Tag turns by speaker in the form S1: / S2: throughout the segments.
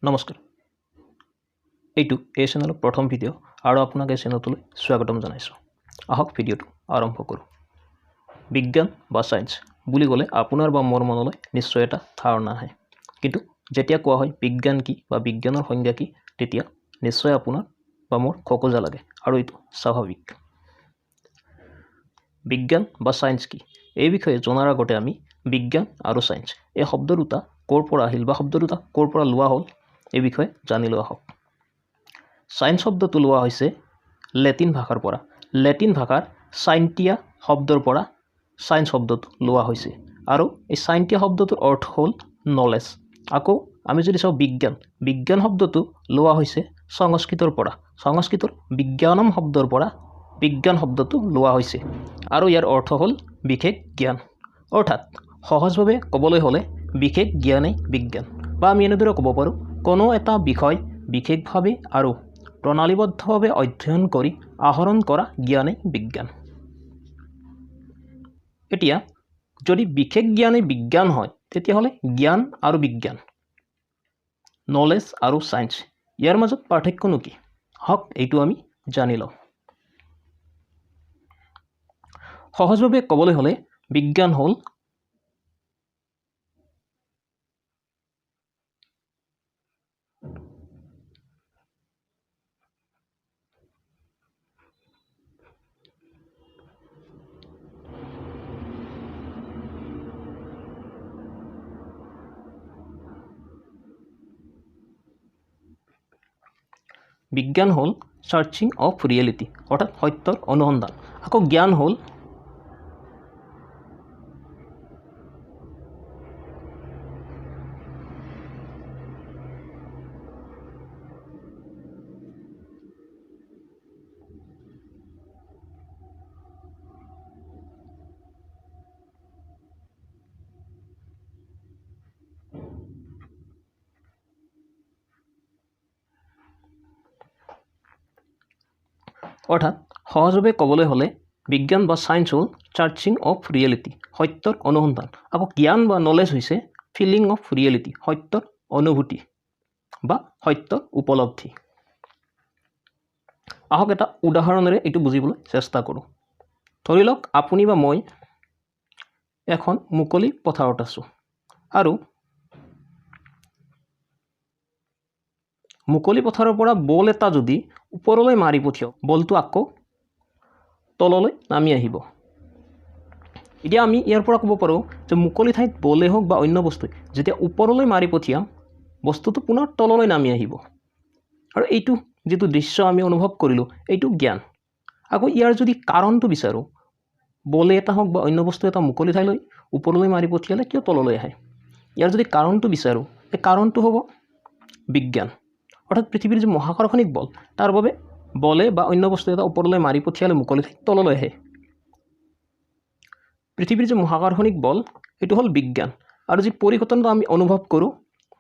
S1: নমস্কাৰ, এইটো এই চেনেলৰ প্ৰথম ভিডিঅ' আৰু আপোনাক এই চেনেলটোলৈ স্বাগতম জনাইছোঁ। আহক ভিডিঅ'টো আৰম্ভ কৰোঁ। বিজ্ঞান বা ছায়েন্স বুলি ক'লে আপোনাৰ বা মোৰ মনলৈ নিশ্চয় এটা ধাৰণা আহে, কিন্তু যেতিয়া কোৱা হয় বিজ্ঞান কি বা বিজ্ঞানৰ সংজ্ঞা কি, তেতিয়া নিশ্চয় আপোনাৰ বা মোৰ খোকোজা লাগে আৰু এইটো স্বাভাৱিক। বিজ্ঞান বা ছায়েন্স কি এই বিষয়ে জনাৰ আগতে আমি বিজ্ঞান আৰু ছায়েন্স এই শব্দ দুটা ক'ৰ পৰা আহিল বা শব্দ দুটা ক'ৰ পৰা লোৱা হ'ল এই বিষয়ে জানি লোৱা হওক। ছায়েন্স শব্দটো লোৱা হৈছে লেটিন ভাষাৰ পৰা। লেটিন ভাষাৰ চাইণ্টিয়া শব্দৰ পৰা ছায়েন্স শব্দটো লোৱা হৈছে আৰু এই চাইণ্টিয়া শব্দটোৰ অৰ্থ হ'ল নলেজ। আকৌ আমি যদি চাওঁ বিজ্ঞান, বিজ্ঞান শব্দটো লোৱা হৈছে সংস্কৃতৰ পৰা। সংস্কৃতৰ বিজ্ঞানম শব্দৰ পৰা বিজ্ঞান শব্দটো লোৱা হৈছে আৰু ইয়াৰ অৰ্থ হ'ল বিশেষ জ্ঞান। অৰ্থাৎ সহজভাৱে ক'বলৈ হ'লে বিশেষ জ্ঞানেই বিজ্ঞান, বা আমি এনেদৰে ক'ব পাৰোঁ কোনো এটা বিষয় বিশেষভাৱে আৰু প্ৰণালীবদ্ধভাৱে অধ্যয়ন কৰি আহৰণ কৰা জ্ঞানেই বিজ্ঞান। এতিয়া যদি বিশেষ জ্ঞানেই বিজ্ঞান হয়, তেতিয়াহ'লে জ্ঞান আৰু বিজ্ঞান, নলেজ আৰু ছায়েন্স, ইয়াৰ মাজত পাৰ্থক্যনো কি? হওক এইটো আমি জানি লওঁ। সহজভাৱে ক'বলৈ হ'লে বিজ্ঞান হ'ল চাৰ্চিং অফ ৰিয়েলিটি, অৰ্থাৎ সত্যৰ অনুসন্ধান। আকৌ জ্ঞান হ'ল অৰ্থাৎ সহজভাৱে ক'বলৈ হ'লে বিজ্ঞান বা ছায়েন্স হ'ল চাৰ্চিং অফ ৰিয়েলিটি, সত্যৰ অনুসন্ধান। আকৌ জ্ঞান বা নলেজ হৈছে ফিলিং অফ ৰিয়েলিটি, সত্যৰ অনুভূতি বা সত্যৰ উপলব্ধি। আহক এটা উদাহৰণেৰে এইটো বুজিবলৈ চেষ্টা কৰোঁ। ধৰি লওক আপুনি বা মই এখন মুকলি পথাৰত আছোঁ আৰু মুকলি পথাৰৰ পৰা বল এটা যদি ওপৰলৈ মাৰি পঠিয়াওঁ, বলটো আকৌ তললৈ নামি আহিব। এতিয়া আমি ইয়াৰ পৰা ক'ব পাৰোঁ যে মুকলি ঠাইত বলেই হওক বা অন্য বস্তুৱে যেতিয়া ওপৰলৈ মাৰি পঠিয়াম, বস্তুটো পুনৰ তললৈ নামি আহিব। আৰু এইটো যিটো দৃশ্য আমি অনুভৱ কৰিলোঁ, এইটো জ্ঞান। আকৌ ইয়াৰ যদি কাৰণটো বিচাৰোঁ, বলে এটা হওক বা অন্য বস্তু এটা মুকলি ঠাইলৈ ওপৰলৈ মাৰি পঠিয়ালে কিয় তললৈ আহে, ইয়াৰ যদি কাৰণটো বিচাৰোঁ, এই কাৰণটো হ'ব বিজ্ঞান। অৰ্থাৎ পৃথিৱীৰ যি মহাকৰ্ষণিক বল, তাৰ বাবে বলে বা অন্য বস্তু এটা ওপৰলৈ মাৰি পঠিয়ালে মুকলি ঠাইত তললৈ আহে। পৃথিৱীৰ যি মহাকৰ্ষণিক বল, সেইটো হ'ল বিজ্ঞান। আৰু যি পৰিঘটনাটো আমি অনুভৱ কৰোঁ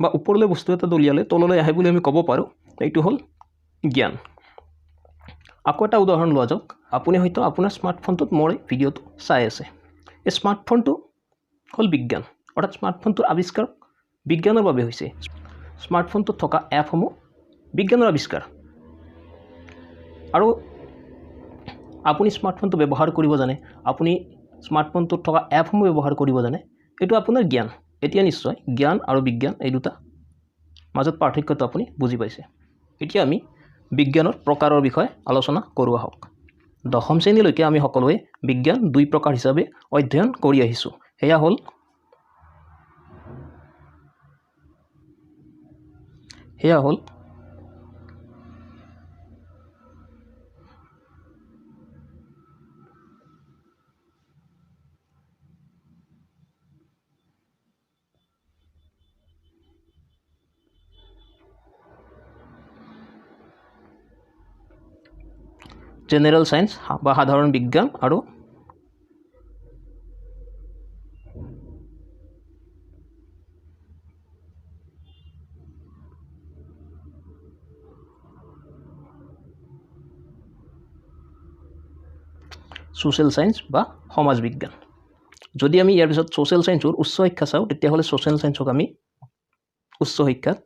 S1: বা ওপৰলৈ বস্তু এটা দলিয়ালে তললৈ আহে বুলি আমি ক'ব পাৰোঁ, এইটো হ'ল জ্ঞান। আকৌ এটা উদাহৰণ লোৱা যাওক। আপুনি হয়তো আপোনাৰ স্মাৰ্টফোনটোত মোৰ এই ভিডিঅ'টো চাই আছে। এই স্মাৰ্টফোনটো হ'ল বিজ্ঞান, অৰ্থাৎ স্মাৰ্টফোনটোৰ আৱিষ্কাৰ বিজ্ঞানৰ বাবে হৈছে। স্মাৰ্টফোনটোত থকা এপসমূহ বিজ্ঞানৰ আৱিষ্কাৰ। আৰু আপুনি স্মাৰ্টফোনটো ব্যৱহাৰ কৰিব জানে, আপুনি স্মাৰ্টফোনটোত থকা এপসমূহ ব্যৱহাৰ কৰিব জানে, এইটো আপোনাৰ জ্ঞান। এতিয়া নিশ্চয় জ্ঞান আৰু বিজ্ঞান এই দুটা মাজত পাৰ্থক্যটো আপুনি বুজি পাইছে। এতিয়া আমি বিজ্ঞানৰ প্ৰকাৰৰ বিষয়ে আলোচনা কৰোঁ আহক। দশম শ্ৰেণীলৈকে আমি সকলোৱে বিজ্ঞান দুই প্ৰকাৰ হিচাপে অধ্যয়ন কৰি আহিছোঁ। সেয়া হ'ল জেনেৰেল ছায়েন্স বা সাধাৰণ বিজ্ঞান আৰু ছ'চিয়েল ছায়েন্স বা সমাজ বিজ্ঞান। যদি আমি ইয়াৰ পিছত ছ'চিয়েল ছায়েন্সৰ উচ্চ শিক্ষা চাওঁ, তেতিয়াহ'লে ছ'চিয়েল ছায়েন্সক আমি উচ্চ শিক্ষাত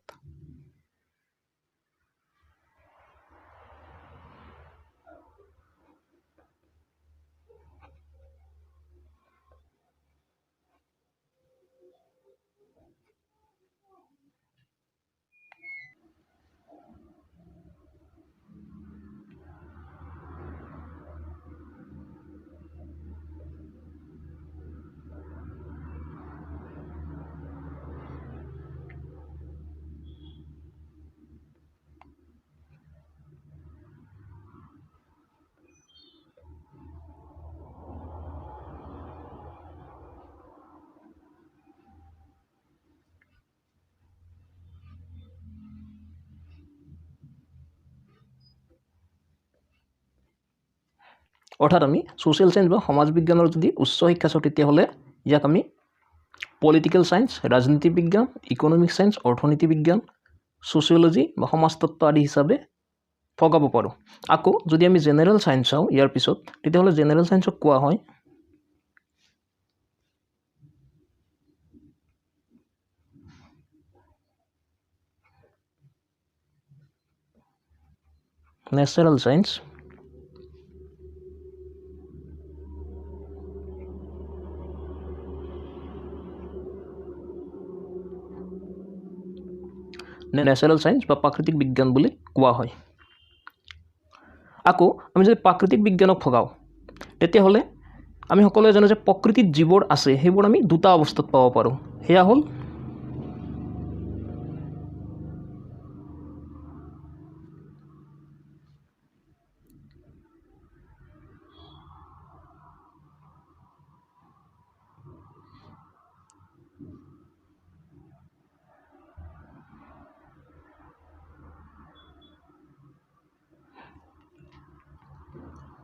S1: অৰ্থাৎ আমি ছ'চিয়েল চায়েন্স বা সমাজ বিজ্ঞানৰ যদি উচ্চ শিক্ষা চাওঁ তেতিয়াহ'লে ইয়াক আমি পলিটিকেল চায়েন্স, ৰাজনীতি বিজ্ঞান, ইকনমিক চায়েন্স, অৰ্থনীতি বিজ্ঞান, ছ'চিয়লজি বা সমাজতত্ত্ব আদি হিচাপে ভগাব পাৰোঁ। আকৌ যদি আমি জেনেৰেল চায়েন্স চাওঁ ইয়াৰ পিছত, তেতিয়াহ'লে জেনেৰেল চায়েন্সক কোৱা হয় নেচাৰেল চায়েন্স, নেচাৰেল চায়েন্স বা প্ৰাকৃতিক বিজ্ঞান বুলি কোৱা হয়। আকৌ আমি যদি প্ৰাকৃতিক বিজ্ঞানক ভগাওঁ তেতিয়াহ'লে আমি সকলোৱে জানো যে প্ৰকৃতিত যিবোৰ আছে সেইবোৰ আমি দুটা অৱস্থাত পাব পাৰোঁ। সেয়া হ'ল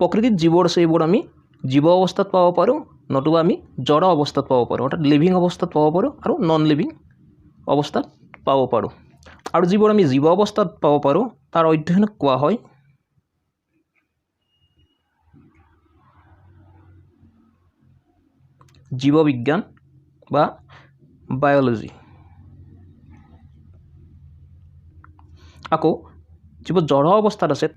S1: প্ৰকৃতিত যিবোৰ আছে এইবোৰ আমি জীৱ অৱস্থাত পাব পাৰোঁ, নতুবা আমি জড় অৱস্থাত পাব পাৰোঁ, অৰ্থাৎ লিভিং অৱস্থাত পাব পাৰোঁ আৰু নন লিভিং অৱস্থাত পাব পাৰোঁ। আৰু যিবোৰ আমি জীৱ অৱস্থাত পাব পাৰোঁ তাৰ অধ্যয়নক কোৱা হয় জীৱবিজ্ঞান বা বায়'লজি। আকৌ যিবোৰ জড় অৱস্থাত আছে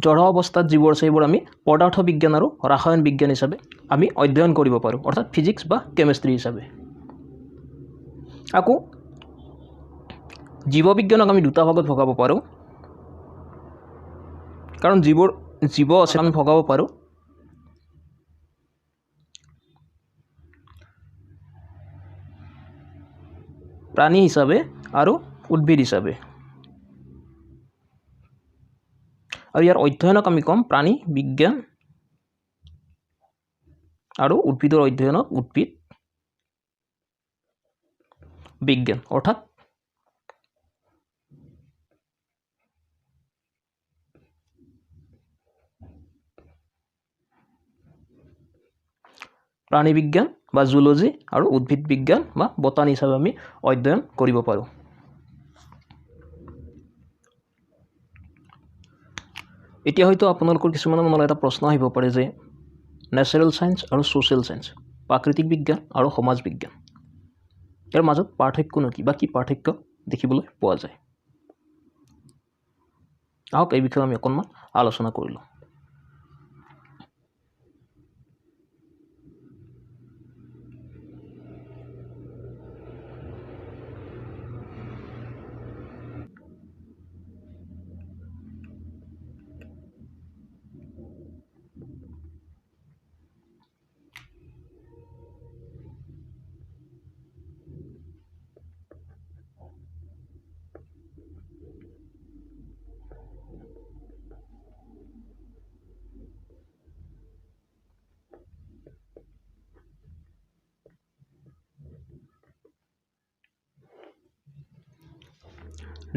S1: জড় অৱস্থাত যিবোৰ আছে সেইবোৰ আমি পদাৰ্থ বিজ্ঞান আৰু ৰাসায়ন বিজ্ঞান হিচাপে আমি অধ্যয়ন কৰিব পাৰোঁ, অৰ্থাৎ ফিজিক্স বা কেমেষ্ট্ৰি হিচাপে। আকৌ জীৱবিজ্ঞানক আমি দুটা ভাগত ভগাব পাৰোঁ, কাৰণ যিবোৰ জীৱ আছে আমি ভগাব পাৰোঁ প্ৰাণী হিচাপে আৰু উদ্ভিদ হিচাপে। আৰু ইয়াৰ অধ্যয়নক আমি ক'ম প্ৰাণী বিজ্ঞান আৰু উদ্ভিদৰ অধ্যয়নক উদ্ভিদ বিজ্ঞান, অৰ্থাৎ প্ৰাণী বিজ্ঞান বা জুলজি আৰু উদ্ভিদ বিজ্ঞান বা বটানী হিচাপে আমি অধ্যয়ন কৰিব পাৰোঁ। এতিয়া হয়তো আপোনালোকৰ কিছুমানৰ মনত এটা প্ৰশ্ন আহিব পাৰে যে নেচাৰেল চায়েন্স আৰু ছ'চিয়েল চায়েন্স, প্ৰাকৃতিক বিজ্ঞান আৰু সমাজ বিজ্ঞান, ইয়াৰ মাজত পাৰ্থক্যনো কি বা কি পাৰ্থক্য দেখিবলৈ পোৱা যায়? আহক এই বিষয়ে আমি অকণমান আলোচনা কৰিলোঁ।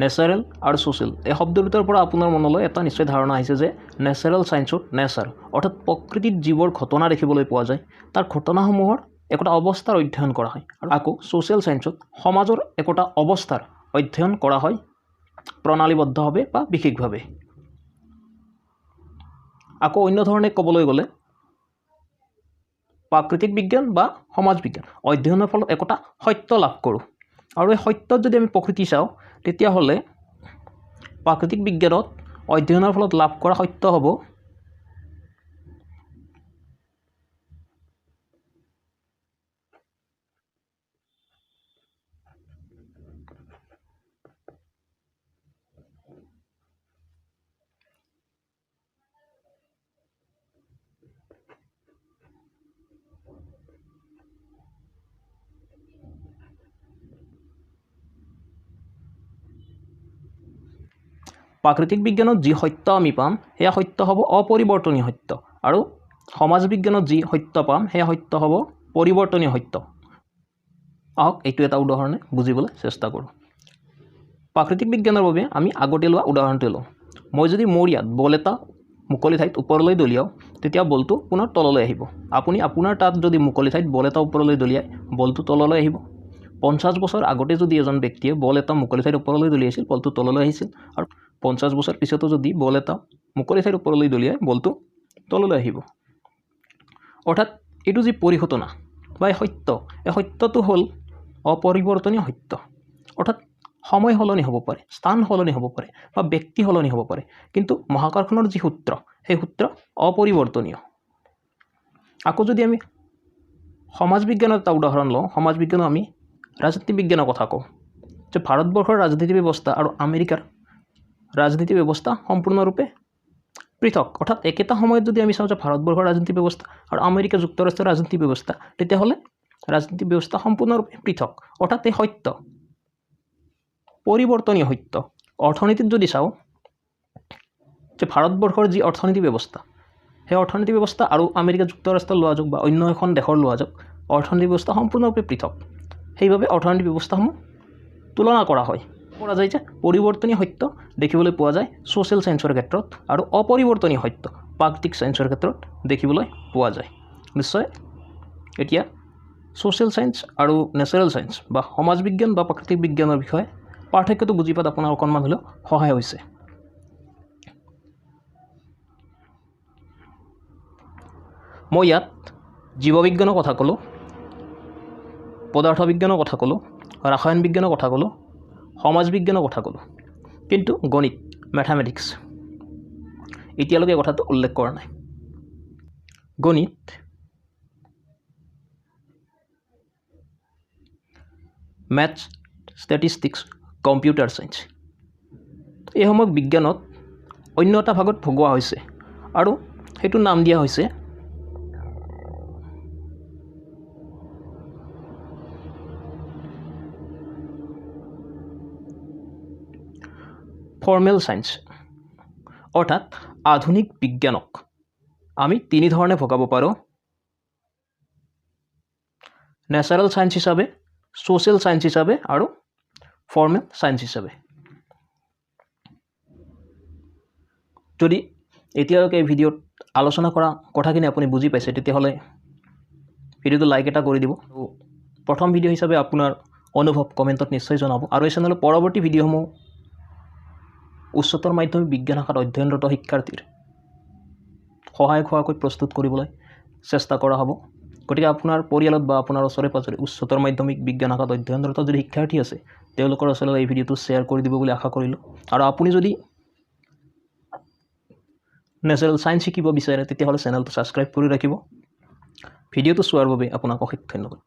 S1: নেচাৰেল আৰু ছ'চিয়েল এই শব্দ দুটাৰ পৰা আপোনাৰ মনলৈ এটা নিশ্চয় ধাৰণা আহিছে যে নেচাৰেল চায়েন্সত নেচাৰ অৰ্থাৎ প্ৰকৃতিত যিবোৰ ঘটনা দেখিবলৈ পোৱা যায় তাৰ ঘটনাসমূহৰ একোটা অৱস্থাৰ অধ্যয়ন কৰা হয়, আৰু আকৌ ছ'চিয়েল চায়েন্সত সমাজৰ একোটা অৱস্থাৰ অধ্যয়ন কৰা হয় প্ৰণালীবদ্ধভাৱে বা বিশেষভাৱে। আকৌ অন্য ধৰণে ক'বলৈ গ'লে প্ৰাকৃতিক বিজ্ঞান বা সমাজ বিজ্ঞান অধ্যয়নৰ ফলত একোটা সত্য লাভ কৰোঁ, আৰু এই সত্যত যদি আমি প্ৰকৃতি চাওঁ তেতিয়াহ'লে প্ৰাকৃতিক বিজ্ঞানত অধ্যয়নৰ ফলত লাভ কৰা সত্য হ'ব প্ৰাকৃতিক বিজ্ঞানত যি সত্য আমি পাম সেয়া সত্য হ'ব অপৰিৱৰ্তনীয় সত্য, আৰু সমাজ বিজ্ঞানত যি সত্য পাম সেয়া সত্য হ'ব পৰিৱৰ্তনীয় সত্য। আহক এইটো এটা উদাহৰণে বুজিবলৈ চেষ্টা কৰোঁ। প্ৰাকৃতিক বিজ্ঞানৰ বাবে আমি আগতে লোৱা উদাহৰণটো লওঁ। মই যদি মোৰ ইয়াত বল এটা মুকলি ঠাইত ওপৰলৈ দলিয়াওঁ তেতিয়া বলটো পুনৰ তললৈ আহিব। আপুনি আপোনাৰ তাত যদি মুকলি ঠাইত বল এটা ওপৰলৈ দলিয়ায় বলটো তললৈ আহিব। 50 বছৰ আগতে যদি এজন ব্যক্তিয়ে বল এটা মুকলি ঠাইত ওপৰলৈ দলিয়াইছিল বলটো তললৈ আহিছিল, আৰু 50 বছৰ পিছতো যদি বল এটা মুকলি ঠাইত ওপৰলৈ দলিয়ায় বলটো তললৈ আহিব। অৰ্থাৎ এইটো যি পৰিঘটনা বা এই সত্য, এই সত্যটো হ'ল অপৰিৱৰ্তনীয় সত্য। অৰ্থাৎ সময় সলনি হ'ব পাৰে, স্থান সলনি হ'ব পাৰে বা ব্যক্তি সলনি হ'ব পাৰে, কিন্তু মহাকৰ্ষণৰ যি সূত্ৰ সেই সূত্ৰ অপৰিৱৰ্তনীয়। আকৌ যদি আমি সমাজ বিজ্ঞানৰ এটা উদাহৰণ লওঁ, সমাজ বিজ্ঞানৰ আমি ৰাজনীতি বিজ্ঞানৰ কথা কওঁ যে ভাৰতবৰ্ষৰ ৰাজনীতি ব্যৱস্থা আৰু আমেৰিকাৰ ৰাজনীতি ব্যৱস্থা সম্পূৰ্ণৰূপে পৃথক। অৰ্থাৎ একেটা সময়ত যদি আমি চাওঁ যে ভাৰতবৰ্ষৰ ৰাজনীতি ব্যৱস্থা আৰু আমেৰিকা যুক্তৰাষ্ট্ৰৰ ৰাজনীতি ব্যৱস্থা, তেতিয়াহ'লে ৰাজনীতি ব্যৱস্থা সম্পূৰ্ণৰূপে পৃথক। অৰ্থাৎ এই সত্য পৰিৱৰ্তনীয় সত্য। অৰ্থনীতিত যদি চাওঁ যে ভাৰতবৰ্ষৰ যি অৰ্থনীতি ব্যৱস্থা, সেই অৰ্থনীতি ব্যৱস্থা আৰু আমেৰিকা যুক্তৰাষ্ট্ৰৰ লোৱা যাওক বা অন্য এখন দেশৰ লোৱা যাওক, অৰ্থনীতি ব্যৱস্থা সম্পূৰ্ণৰূপে পৃথক। সেইবাবে অৰ্থনীতি ব্যৱস্থাসমূহ তুলনা কৰা হয়। কৰা যায় যে পৰিৱৰ্তনীয় সত্য দেখিবলৈ পোৱা যায় ছ'চিয়েল ছায়েন্সৰ ক্ষেত্ৰত আৰু অপৰিৱৰ্তনীয় সত্য প্ৰাকৃতিক ছায়েন্সৰ ক্ষেত্ৰত দেখিবলৈ পোৱা যায়। নিশ্চয় এতিয়া ছ'চিয়েল ছায়েন্স আৰু নেচাৰেল ছায়েন্স বা সমাজ বিজ্ঞান বা প্ৰাকৃতিক বিজ্ঞানৰ বিষয়ে পাৰ্থক্যটো বুজি পোৱাত আপোনাৰ অকণমান হ'লেও সহায় হৈছে। মই ইয়াত জীৱবিজ্ঞানৰ কথা ক'লোঁ, পদাৰ্থ বিজ্ঞানৰ কথা ক'লোঁ, ৰাসায়ন বিজ্ঞানৰ কথা ক'লোঁ, সমাজ বিজ্ঞানৰ কথা ক'লোঁ, কিন্তু গণিত মেথামেটিক্স এতিয়ালৈকে কথাটো উল্লেখ কৰা নাই। গণিত মেথছ, ষ্টেটিষ্টিক্স, কম্পিউটাৰ ছায়েন্স এইসমূহ বিজ্ঞানত অন্য এটা ভাগত ভগোৱা হৈছে আৰু সেইটো নাম দিয়া হৈছে ফৰ্মেল ছায়েন্স। অৰ্থাৎ আধুনিক বিজ্ঞানক আমি তিনি ধৰণে ভগাব পাৰোঁ: নেচাৰেল ছায়েন্স হিচাপে, ছ'চিয়েল ছায়েন্স হিচাপে আৰু ফৰ্মেল ছায়েন্স হিচাপে। যদি এতিয়ালৈকে এই ভিডিঅ'ত আলোচনা কৰা কথাখিনি আপুনি বুজি পাইছে তেতিয়াহ'লে ভিডিঅ'টো লাইক এটা কৰি দিব আৰু প্ৰথম ভিডিঅ' হিচাপে আপোনাৰ অনুভৱ কমেণ্টত নিশ্চয় জনাব। আৰু এই চেনেলৰ পৰৱৰ্তী ভিডিঅ'সমূহ উচ্চতৰ মাধ্যমিক বিজ্ঞান শাখাত অধ্যয়নৰত শিক্ষাৰ্থীৰ সহায়ক হোৱাকৈ প্ৰস্তুত কৰিবলৈ চেষ্টা কৰা হ'ব। গতিকে আপোনাৰ পৰিয়ালত বা আপোনাৰ ওচৰে পাঁজৰে উচ্চতৰ মাধ্যমিক বিজ্ঞান শাখাত অধ্যয়নৰত যদি শিক্ষাৰ্থী আছে তেওঁলোকৰ ওচৰলৈ এই ভিডিঅ'টো শ্বেয়াৰ কৰি দিব বুলি আশা কৰিলোঁ। আৰু আপুনি যদি নেচাৰেল ছায়েন্স শিকিব বিচাৰে তেতিয়াহ'লে চেনেলটো ছাবস্ক্ৰাইব কৰি ৰাখিব। ভিডিঅ'টো চোৱাৰ বাবে আপোনাক অশেষ ধন্যবাদ।